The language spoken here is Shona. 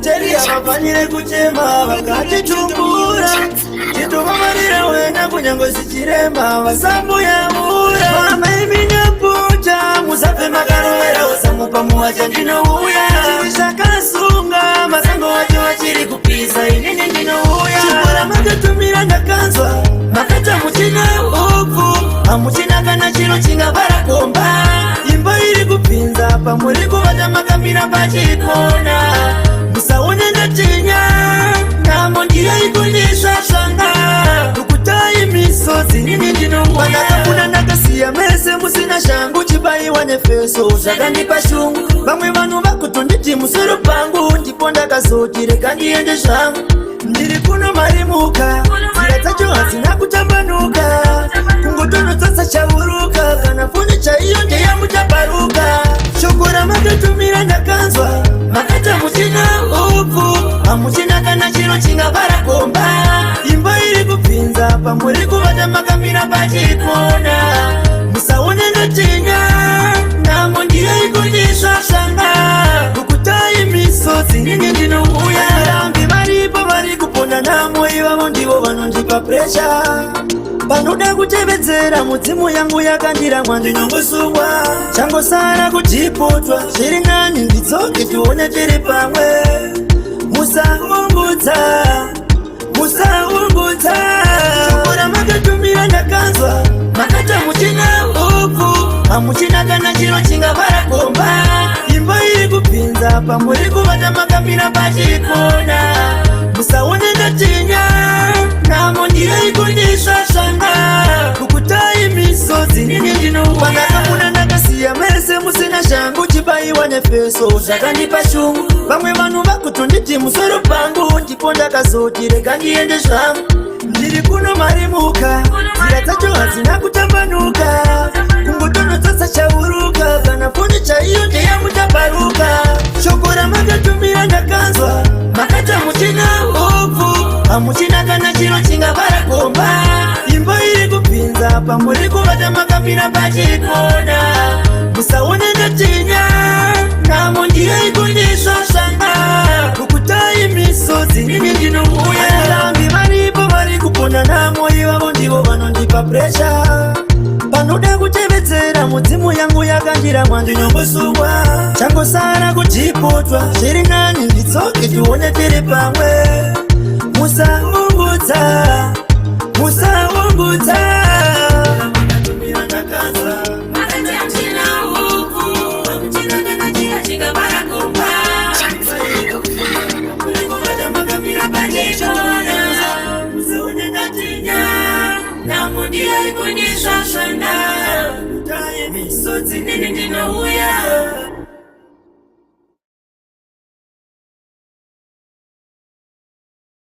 Teri havafanire kuchema vakatitumbura chitovavarira wena kunyange zvichirema vasambuyamura mama imi ndapota musafe makarovera usamupa muwacha ndinouya zvakasunga masango wacho achiri kupisa inini ndinouya chikora makatumira ndakanzwa makata muchina upfu hamuchina kana chiro chingavhara gomba imba iri kupinza pamuri kuvata makamira pachikona musaone ndatinya namo ndiyo ikundisvasvanga kukutai misodzi nini ndinowanakakuna ndakasiya mese musina shangu chibaiwa nefeso zvakandipa shungu vamwe vanhu vakutonditi musoro pangu ndipo ndakazoti rega ndiende zvangu ndiri kuno marimuka nzira dzacho hadzina kutambanuka kungotonotsatsa chauruka kana foni chaiyo ndeyamutaparuka shoko ramakatumira ndakanzwa makata muchina upfu hamuchina kana chiro chingavhara gomba imba iri kupinza pamuri kuvata makamira pachikona musaone ndotinya namo ndiyo ikundisvasvanga kukutai misodzi nini ndinouya rambi varipo vari kupona namo ivavo ndivo vanondipa presha panoda kutevedzera mudzimu yangu yakandiramwa ndinongosungwa changosara kudhipotwa zviri nani ndidzoke tione tiri pamwe musaungudza musaungudza shoko ramakatumira ndakanzwa makata muchina upfu hamuchina kana chiro chingavhara gomba imba iri kupinza pamuri kuvata makamira pachikona musaone ndatinya namo ndiyo ikundisvasvanga kukutai misodzi nini ndinouwandakamuna ndakasiya mese musina shangu chibaiwa nefeso zvakandipa shungu vamwe vanhu vakutonditi musoro pangu ndipo ndakazoti rega ndiende zvangu ndiri kuno marimuka nzira dzacho hadzina kutambanuka kungotonotsatsa chauruka kana foni chaiyo ndeyamutaparuka shoko ramakatumira ndakanzwa makata muchina upfu hamuchina kana chiro chingavhara gomba imba iri kupinza pamuri kuvata makamira pachikona musaone ndatinya namo ndiyo ikundisvasvanga kukutai misodzi nini ndinouya rambi varipo vari kupona namo ivavo ndivo vanondipa presha panoda kutevedzera mudzimu yangu yakandiramwa ndinongosungwa changosara kudhipotwa zviri nani ndidzoke tione tiri pamwe musaungudza musaungudza Misodzi nini ndinouya.